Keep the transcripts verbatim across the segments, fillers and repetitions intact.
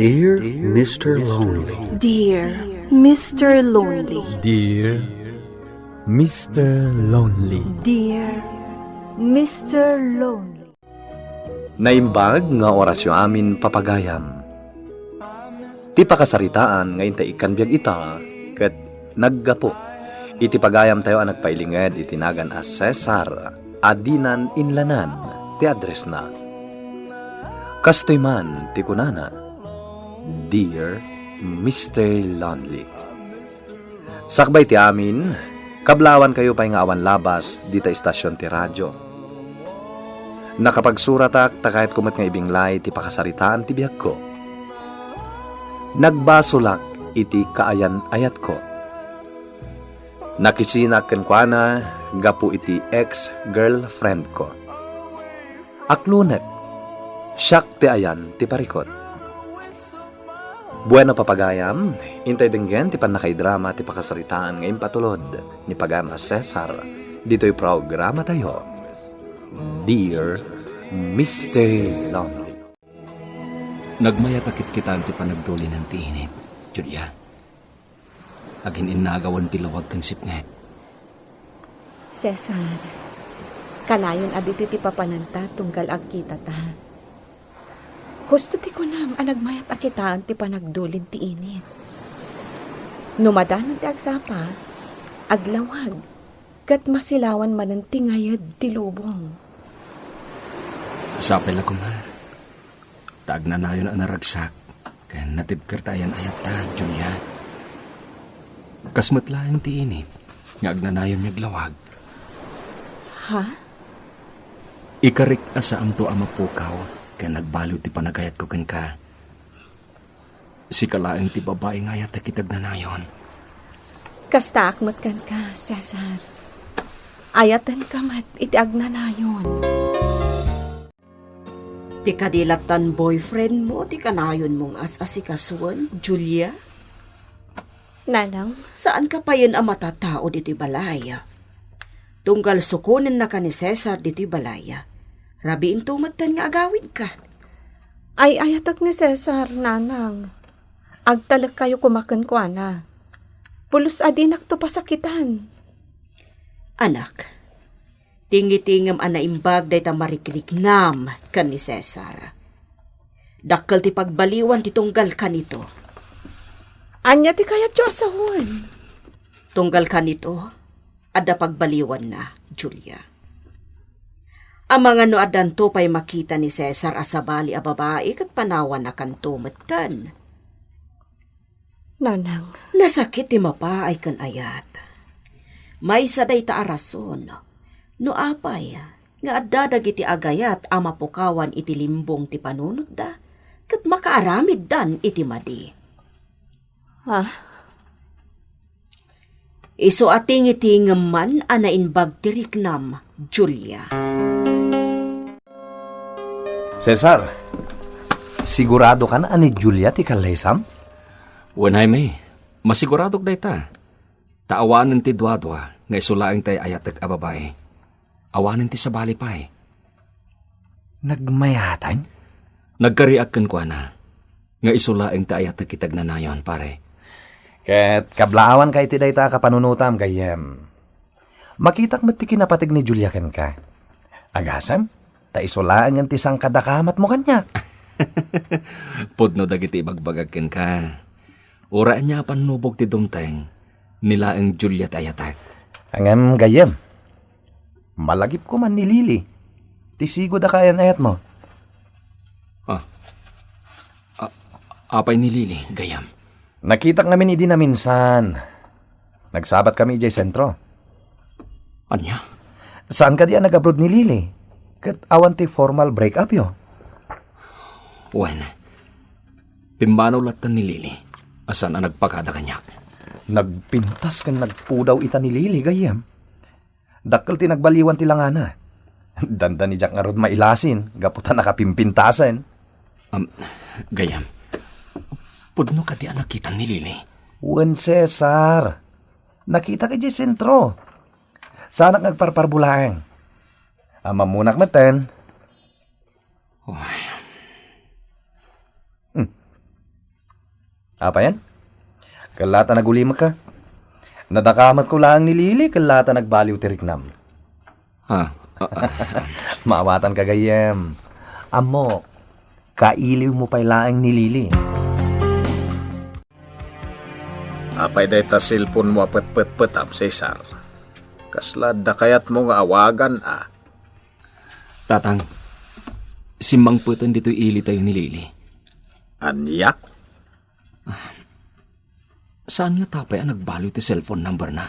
Dear Mister Lonely. Dear Mister Lonely. Dear Mister Lonely. Dear Mister Lonely. Naimbag nga orasyo amin, papagayam. Ti pakasaritaan nga intay ikkan biag ita ket naggapu iti pagayamtayo a nagpailinged iti nagan a Cesar a dinan inlanan ti addressna. Kastoy man ti kunana, "Dear Mister Lonely." Sakbay ti amin, kablawankayo pay nga awan labas dita estasion ti radio. Nakapagsuratak ta kayatko met nga ibinglay ti pakasaritaan ti biagko. Nagbasolak iti kaayan-ayatko. Nakisinak kenkuana gapu iti ex-girlfriendko. Aklonek, siak ti ayan ti parikut. Bueno, papagayam, intay denggen ti pannakaidrama ti pakasaritaan nga impatulod ni pagayam a Cesar ditoy programatayo, Dear Mister Lonely. Nagmayat a kitkitan ti panagdulinen ti init, Julia. Agin-innagawan ti lawag ken sipnget. Cesar, kanayon a ditoy ti papananta tunggal agkitata. Husto ti kunam a nagmayat a kitaen ti panagdulin ti init. No madanon ti agsapa, aglawag, ket masilawan manen ti ngayed ti lubong. Sapay la koma, ta agnanayon a naragsak ken natibker ta ayan-ayatta, Julia. Kas met laeng ti init nga agnanayon nga aglawag. Ha? Ikarik a saanto a mapukaw ken nagbaliw ti panagayatko kenka. Sika laeng ti babai nga ayatek iti agnanayon. Kastaak met kenka, Cesar. Ayatenka met iti agnanayon. Ti kadi lattan boyfriend mo ti kanayonmo nga as-asikasuen, Julia? Nanang? Saanka payen a matatao ditoy balay. Tunggal sukonennaka ni Cesar ditoy balay, rabiinto metten nga agawidka. Ay-ayatek ni Cesar, Nanang. Agtalekkayo koma kenkuana. Pulos a dinakto pasakitan. Anak, tingitingem a naimbag dayta marikriknam ken ni Cesar. Dakkel ti pagbaliwan ti tunggal kanito. Ania ti kayatyo a sawen? Tunggal kanito, adda pagbaliwanna, Julia. Amangan no addanto pay makita ni Cesar a sabali a babai ket panawannakanto metten. Nanang. Nasakit ti mapaay ken ayat. Maysa dayta a rason no apay nga adda dagiti agayat a mapukawan iti limbong ti panunotda ket makaaramiddan iti madi. Ah? Isu a tingitingem man a naimbag ti riknam, Julia. Cesar, siguradokan a ni Julia ti kalesam? Wen, Jaime, masiguradok dayta. Ta awanen ti duadua nga isu laeng ti ay-ayatek a babai. Awanen ti sabali pay. Nagmayatan? Nagkariak kenkuana nga isu laeng ti ayatek iti agnanayon, pare. Ket kablaawanka iti dayta a kapanunotam, gayyem. Makitak met ti kinapateg ni Julia kenka. Agasem, ta isu laengen ti sangkadakamatmo kaniak. Pudno dagiti ibagbagak kenka. Uray ania a pannubog ti dumteng, ni laeng Julia ti ayatek. Ngem gayyem, malagipko man ni Lily. Ti sigud a kaayan-ayatmo. Ah. A-, apay ni Lily, gayyem? Nakitak ngamin idi naminsan. Nagsabat kami idiay sentro. Ania? Saan kadi a nag-abroad ni Lily? Ket awan ti formal break-up yo? Wen, pimmanaw latta ni Lily a saan a nagpakada kaniak. Nagpintas ken nagpudaw ita ni Lily, gayyem. Dakkel ti nagbaliwan ti langana. Dandani diak ngarud mailasin gapu ta nakapimpintasen. Am, gayyem, pudno kadi a nakitam ni Lily? Wen, Cesar. Nakitak idiay sentro. Saanak nga agparparbulaeng. Ammunak metten. Uy. Hmm. Apayen? Kella ta nagulimekka. Nadakametko laeng ni Lily, kella ta nagbaliw ti riknam. Ha? Ah, ah, ah. Maawatanka gayyem. Ammok, kailiwmo pay laeng ni Lily. Apay dayta cellphone-mo a petpetpetam, Cesar? Kasla adda kayatmo nga awagan, a? Tatang, simmangpeten ditoy ilitayo ni Lily. Ania? Saan nga tapay a nagbaliw ti cellphone number-na?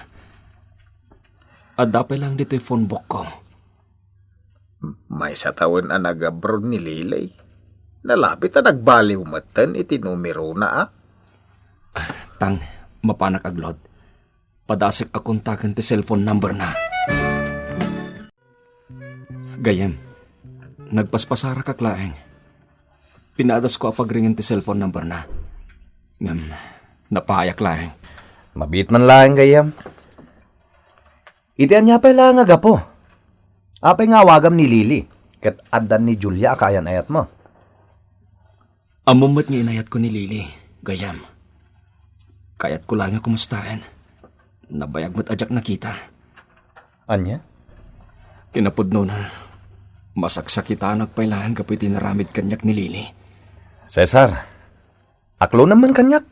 Adda pay laeng ditoy phone book-ko. Maysa tawen a nag-abroad ni Lily. Nalabit a nagbaliw metten iti numerona, a? Tang, mapanak aglod. Padasek a kontaken ti cellphone number-na. Gayyem, nagpaspasarakak laeng. Pinadasko a pagringen ti cellphone number-na. Ngem, napayak laeng. Mabiit man laeng, gayyem. Iti ania pay laeng a gapu? Apay nga awagam ni Lily, ket addan ni Julia a kaayan-ayatmo? Ammom met nga inayatko ni Lily, gayyem. Kayatko laeng nga kumustaen. Nabayag met a diak nakita. Ania? Kinapudnona, masaksakitanak pay laeng gapu iti inaramid kaniak ni Lily. Cesar, aklonam man kaniak.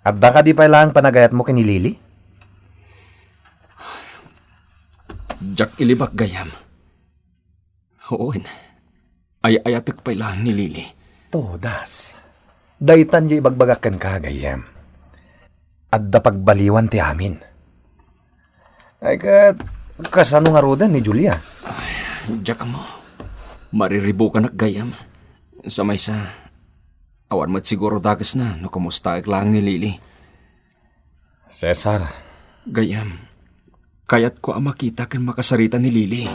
Adda kadi pay laeng panagayatmo ken ni Lily? Diak ilibak, gayyem. Wen, ay-ayatek pay laeng ni Lily. Todas. Daytan diay ibagbagak kenka, gayyem. Adda pagbaliwan ti amin. Ay, ket kasano ngaruden ni Julia? Ay, diak ammo. Mariribukanak, gayyem. Sa maysa, awan met siguro dakesna no kumustaek laeng ni Lily. Cesar. Gayyem, kayatko a makita ken makasarita ni Lily.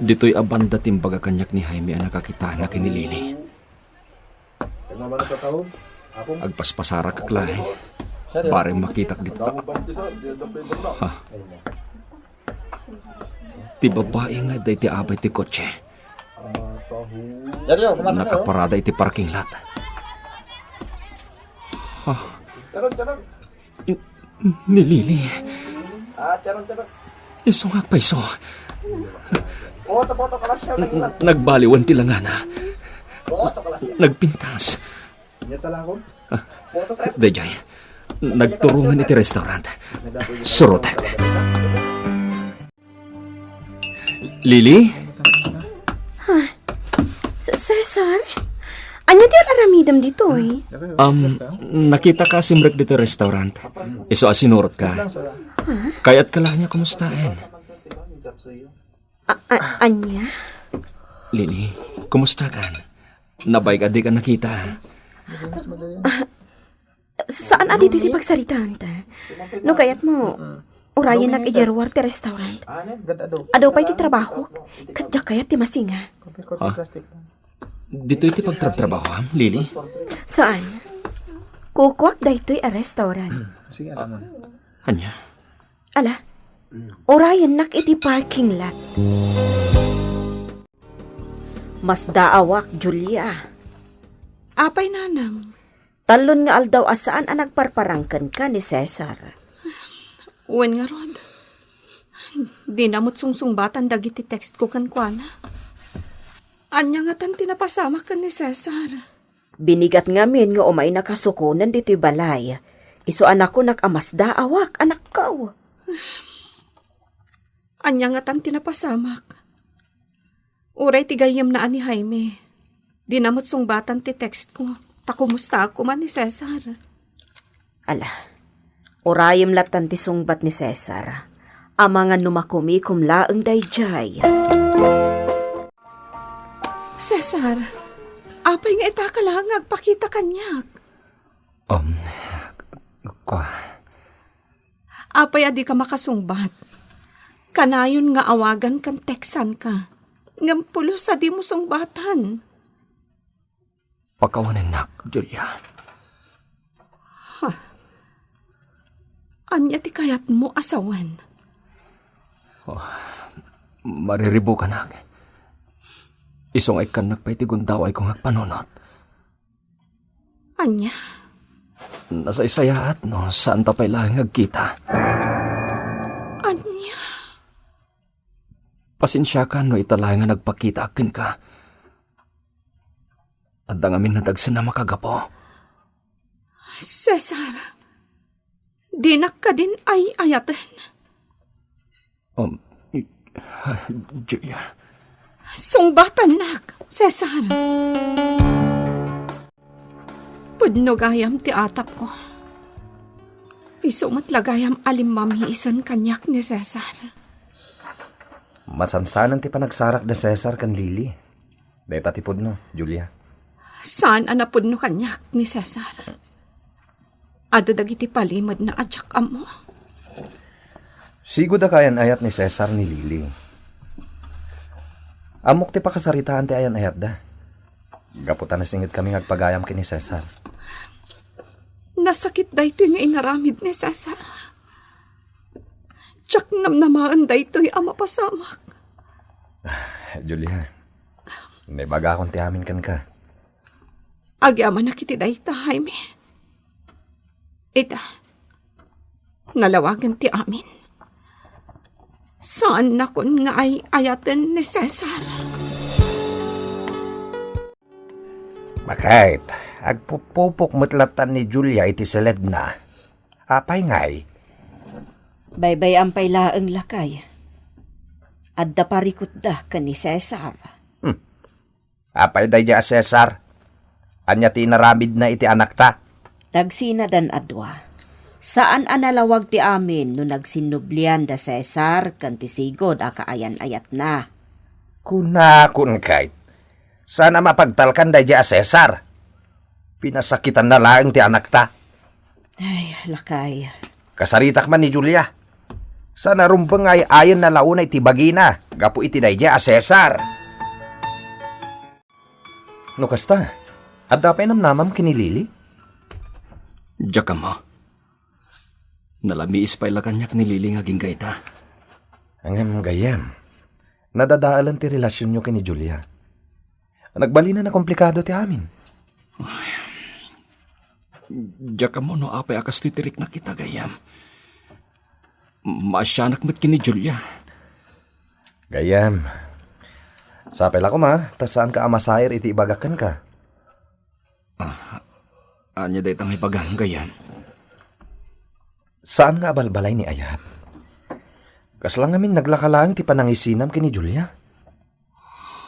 Ditoy a banda ti imbaga kaniak ni Jaime a nakakitaenna ken ni Lily. Agpaspasarakak laeng. Bareng makitak dita. Ha? Ti babai nga adda iti abay ti kotse. Nakaparada iti parking lot. Ha? Ni Lily. Isu nga agpayso. Nagbaliwan ti langana. Nagpintas. Daydiay, nagturungan iti restaurant. Surotek. Lily? Ah, C-, Cesar? Ania ti ar-aramidem ditoy? Um, nakitaka a simrek ditoy restaurant. Isu a sinurotka. Kayatka laeng a kumustaen. A-, a-, ania? Lily, kumustakan? Nabayag a dika nakita. Ah, saan a ditoy ti pagsaritaanta? No kayatmo, urayennak idiay ruar ti restaurant. Adu pay ti trabahok, ket diak kayat ti masinga. Ha? Ditoy ti pagtrabtrabahoam, Lily? Saan. Kukuak daytoy a restaurant. Ania? Ala, urayennak iti parking lot. Masdaawak, Julia. Apay, nanang? Tallon nga aldaw a saan a nagparparang kenka ni Cesar. Wen ngarud, dina met sungsungbatan dagiti text ko kenkuana. Ania ngatan ti napasamak ken ni Cesar? Binigat ngamin nga umaynaka sukonen ditoy balay. Isu a nakunak a masdaawak, anakko. Ania ngatan ti napasamak? Uray ti gayyemna a ni Jaime, dina met sungbatan ti text ko, ta kumustaak koma ni Cesar. Ala, urayem lattan ti sungbat ni Cesar. Amangan no makumikom laeng daydiay. Cesar, apay nga itaka laeng nga agpakita kaniak? Um, kua. Apay a dika makasungbat? Kanayon nga awagan ken teksanka, ngem pulos a dimo sungbatan. Pakawanennak, Julia. Ha? Ania ti kayatmo a sawen? Oh, mariribukanak. Isu nga ikkannak pay ti gundawayko nga agpanunot. Ania? Nasaysayaat no saanta pay laeng nga agkita. Ania? Pasensiakan no ita laeng nga nagpakitaak kenka. Adda ngamin nadagsena makagapu. Cesar, dinak kadin ay-ayaten. Um, i-, Julia. Sungbatannak, Cesar. Pudno gayam ti atapko. Isu met la gayam a limmamiisen kaniak ni Cesar. Masansanen ti panagsarak da Cesar ken Lily. Dayta ti pudno, Julia. Saan a napudno kaniak ni Cesar. Adda dagiti palimedna a diak ammo. Sigud a kaayan-ayat ni Cesar ni Lily. Ammok ti pakasaritaan ti ayan-ayatda. Gapu ta nasingetkami nga agpagayam ken ni Cesar. Nasakit daytoy nga inaramid ni Cesar. Diak namnamaen daytoy a mapasamak. Julia, naibagakon ti amin kenka. Agyamanak iti dayta, Jaime. Ita, nalawagen ti amin. Saannakon nga ay-ayaten ni Cesar. Baket, agpupupok met latta ni Julia iti siledna. Apay ngay? Baybay-am pay laeng, lakay. Adda parikutda ken ni Cesar. Hmm. Apay daydiay a Cesar? Ania ti inaramidna iti anakta? Nagsinadan a dua. Saan a nalawag ti amin no nagsinnublian da Cesar ken ti sigud a kaayan-ayatna. Kunakon, kayt, saan a mapagtalkan daydiay a Cesar. Pinasakitanna laeng ti anakta. Ay, lakay. Kasaritak man ni Julia. Saan a rumbeng nga ay-ayenna la unay ti bagina gapu iti daydiay a Cesar. No kasta, adda pay namnamam ken ni Lily? Diak ammo. Nalamiis pay la kaniak ni Lily nga agingga ita. Ngem gayyem, nadadaelen ti relasionyo ken ni Julia. Nagbalinen a komplikado ti amin. Diak ammo no apay a kastoy ti riknak ita, gayyem. Maasianak met ken ni Julia. Gayyem, sapay la koma ta saanka a masair iti ibagak kenka. Ah, ania dayta nga ibagam, gayyem? Saan nga abalbalay ni ayat. Kasla ngamin naglaka laeng ti panangisinam ken ni Julia.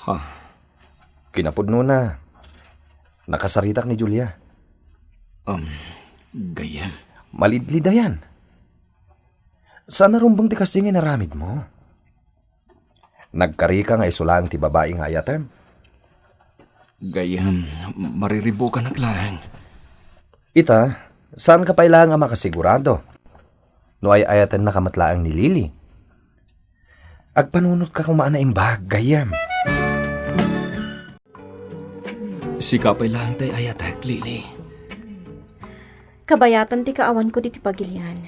Ha? Kinapudnona, nakasaritak ni Julia. Um, gayyem. Malidlidayan. Saan a rumbeng ti kasdi nga inaramidmo. Nagkarika nga isu laeng ti babai nga ayatem. Gayyem, mariribukanak laeng. Ita, saanka pay laeng a makasigurado no ay-ayatennaka met laeng ni Lily. Agpanunotka koma a naimbag, gayyem. Sika pay laeng ti ay-ayatek, Lily. Kabayatan ti kaawanko ditoy pagilian.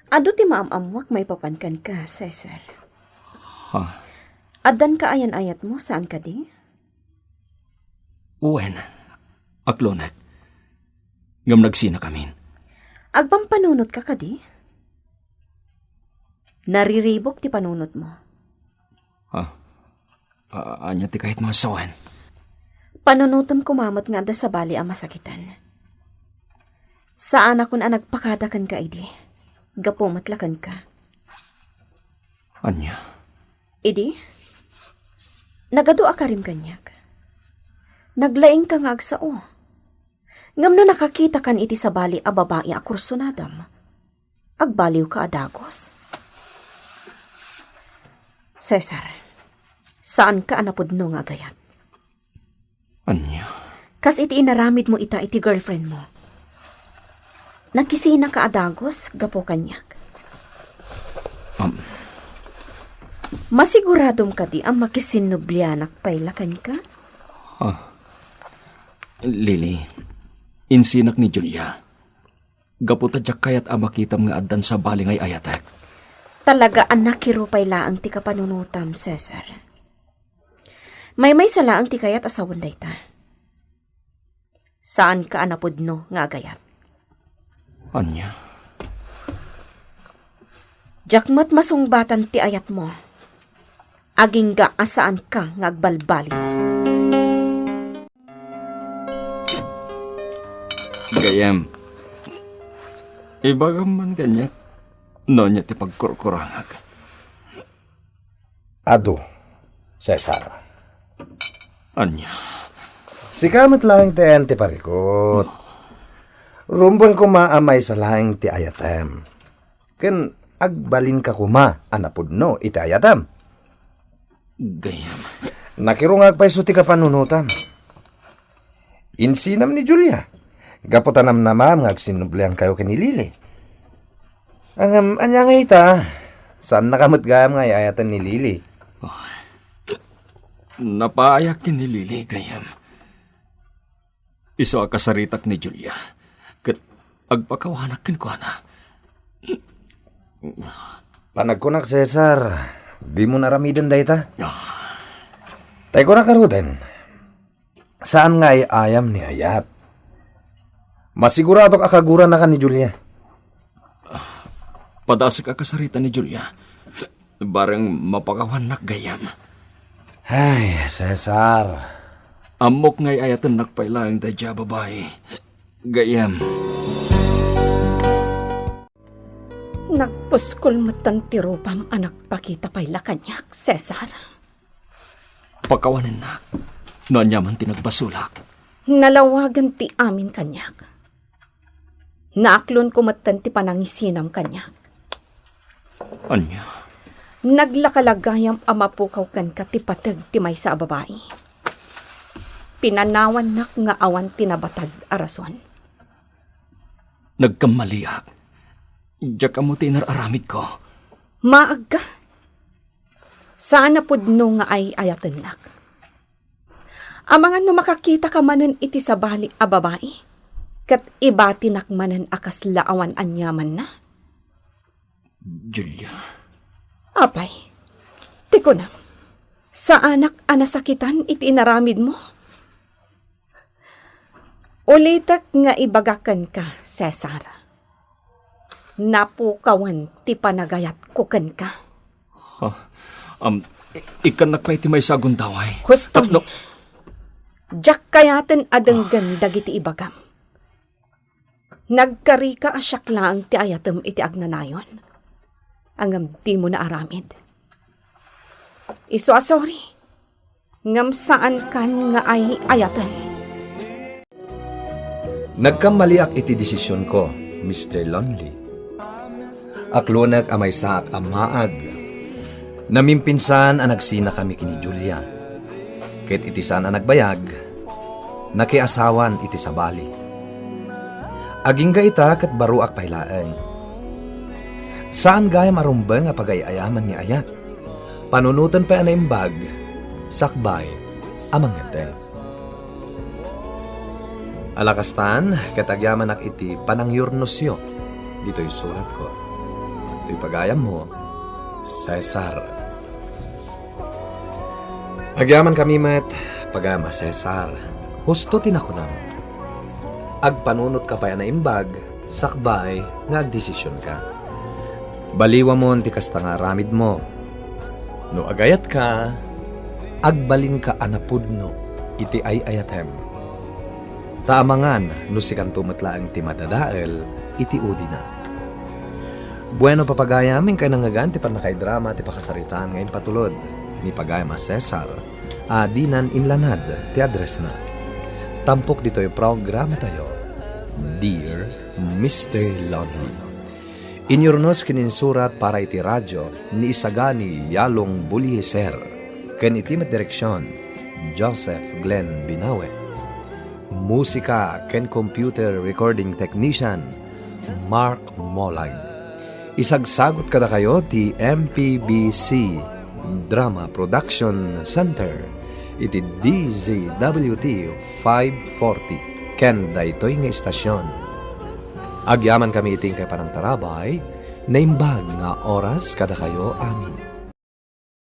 Adu ti maam-ammuak maipapan kenka, Cesar. Ha? Addan kaayan-ayatmo, saan kadi? Wen, aklonek. Ngem nagsinakamin. Agpampanunotka kadi? Nariribuk ti panunotmo. Ha? A-, ania ti kayatmo a sawen? Panunotem koma met nga adda sabali a masakitan. Saanakon a nagpakada kenka idi. Gapu met la kenka. Ania? Idi, nagadu a karim kaniak. Naglaingka nga agsao. Ngem no nakakitakan iti sabali a babai a kursunadam, agbaliwka a dagus. Cesar, saanka a napudno nga agayat. Ania? Kas iti inaramidmo ita iti girlfriendmo. Nakisinaka a dagus gapu kaniak. Um. Masiguradom kadi a makisinnublianak pay la kenka? Ah. Lily, insinak ni Julia. Gapu ta diak kayat a makitam nga addan sabali nga ay-ayatek. Talaga a nakirupay laeng ti kapanunotam, Cesar. Maymaysa laeng ti kayat a sawen dayta. Saanka a napudno nga agayat. Ania? Diak met masungbatan ti ayatmo. Agingga a saanka nga agbalbaliw. Gayyem, ibagam man kaniak no ania ti pagkurkurangak. Adu, Cesar. Ania? Sika met laeng ti ayan ti parikut. Rumbeng koma a maysa laeng ti ayatem. Ken agbalinka koma a napudno iti ayatem. Gayyem. Nakirungag pay isu ti kapanunotam. Insinam ni Julia. Gapu ta namnamam nga agsinubliankayo ken ni Lily. Ngem, ania ngay ita? Saannaka met gayam nga ay-ayaten ni Lily. Oh. Napaayak ken ni Lily, gayyem. Isu a kasaritak ni Julia, ket agpakawanak kenkuana. Panagkunak, Cesar, dimo aramiden dayta. Ah. Tay kunak ngaruden, saan nga ay-ayam ni ayat. Masiguradok a kaguranaka ni Julia. Padasek a kasarita ni Julia. Bareng mapakawannak, gayyem. Ay, Cesar. Ammok nga ay-ayatennak pay laeng daydiay a babai, gayyem. Nagpuskol metten ti rupam a nagpakita pay la kaniak, Cesar. Pakawanennak no ania man ti nagbasolak. Nalawagen ti amin kaniak. Naaklonko metten ti panangisinam kaniak. Ania? Naglaka la gayam a mapukaw kenka ti pateg ti maysa a babai. Pinanawannak nga awan ti nabatag a rason. Nagkammaliak. Diak ammo ti inar-aramidko. Maagka. Saan a pudno nga ay-ayatennak. Amangan no makakitaka manen iti sabali a babai, ket ibatinak manen a kasla awan aniamanna. Julia. Apay, ti kunam, saanak a nasakitan iti inaramidmo? Ulitek nga ibaga kenka, Cesar. Napukawan ti panagayatko kenka. Ha? Am, i-, ikkannak pay ti maysa a gundaway. Husto ni. Tapno- Diak kayaten a denggen dagiti ibagam. Nagkarika a siak laeng ti ayatem iti agnanayon. Ngem dimo naaramid. Isu a sorry. Ngem saankan nga ay-ayaten. Nagkammaliak iti desisionko, Mister Lonely. Aklonek a maysaak a maag. Namimpinsan a nagsinakami ken ni Julia. Ket iti saan a nagbayag, nakiasawan iti sabali. Agingga ita ket baruak pay laeng. Saan gayam a rumbeng a pagay-ayaman ni ayat. Panunoten pay a naimbag, sakbay a mangngeddeng. Ala kastan, ket agyamanak iti panangyurnosyo ditoy suratko. Toy pagayammo, Cesar. Agyamankami met, pagayam a Cesar, husto ti nakunam. Agpanunotka pay a naimbag, sakbay nga agdesisionka. Baliwamon ti kasta nga aramidmo. No agayatka, agbalinka a napudno iti ay-ayatem. Ta amangan no sikanto met laeng ti madadael iti udina. Bueno, papagayam, inkay nangngegan ti pannakaidrama ti pakasaritaan nga impatulod ni pagayam a Cesar a dinan inlanad ti addressna. Tampok ditoy programatayo, Dear Mister Lonely. Inyurnos ken insurat para iti radio ni Isagani Yalong Buliser, ken iti met direksion, Joseph Glenn Binawe. Musika ken computer recording technician, Mark Molag. Isagsagut kadakayo ti M P B C Drama Production Center iti D Z W T five forty ken daytoy nga istasion. Agyamankami iti inkay panangtarabay, naimbag nga oras kadakayo amin.